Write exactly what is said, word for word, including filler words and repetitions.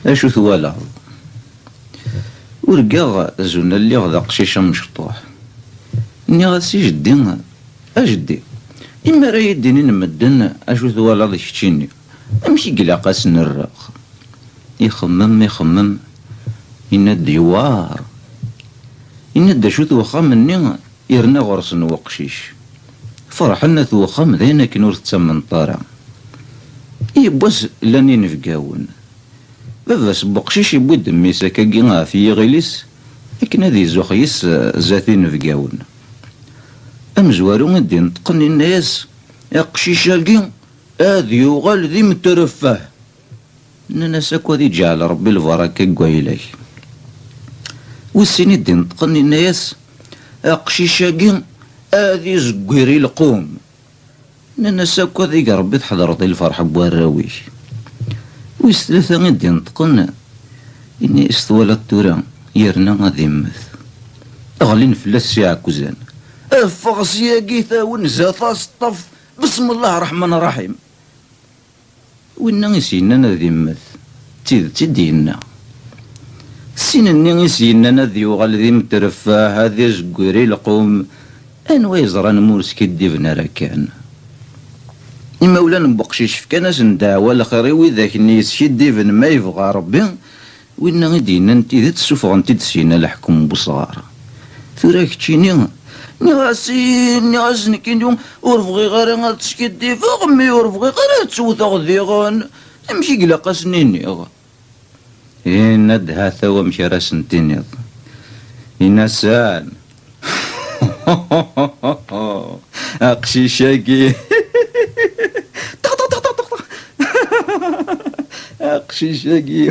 Acu twalaḍ? Urgaɣ zun lliɣ d aqcic amecṭuḥ. Nniɣ-as i jeddi: "A jeddi, imi ara yi-d-inin medden acu twalaḍ keččini, amek i ilaq ad sen-rreɣ?" Ixemmem, ixemmem, yenna-d: "Yewɛer." Yenna-d acu-t wexxam-nni, yerna ɣur-sen weqcic. Ferḥen at wexxam, d ayen akken ur tettamneḍ ara. Yiwwas llan inebgawen. Baba-s n weqcic yewwi-d mmi-s akkagi ɣef yiɣil-is akken ad izux yis, eh, zdat inebgawen. Amezwaru i d-ineṭqen, yenna-yas: "Aqcic-agi ad yuɣal d imetreffeh." Nnan-as akk: "Ad iǧɛel Rebbi lbaraka deg wayla-k." Wis sin i d-ineṭqen, yenna-yas: "Aqcic-agi ad izeggir i lqum." Nnan-as akk: "Ad ig Rebbi teḥḍreḍ i lferḥ n warraw-ik." Wis tlata i d-ineṭqen, yenna-yas: "Twalaḍ tura, yerna ad immet." Ɣlin fell-as s iɛekkzan: "Ffeɣ syagi, tawenza, taseṭṭaft, besmellah ṛṛeḥman ṛṛaḥim." Winna i s-yennan ad immet, d tidet i d-yenna. Sin-nni i s-yennan ad yuɣal d imetreffeh, ad izeggir i lqum, anwa yeẓran ma ur skiddiben ara kan? Imawlan n weqcic fkan-asen ddeɛwa lxir i widak-nni yeskiddiben ma yebɣa Rebbi, winna i d-yennan tidet, ssufɣen-t-id syin a leḥkem n wesɣar. Tura keččini, nniɣ-as i, nniɣ-as nekkini ur bɣiɣ ara ad skiddibeɣ, mi ur bɣiɣ ara ad ttewteɣ diɣen. Amek i ilaq ad sen-iniɣ? Yenna-d: "Hata wamek ara sen-tiniḍ." Yenna-asen: "Aqcic-agi." "Aqcic-agi."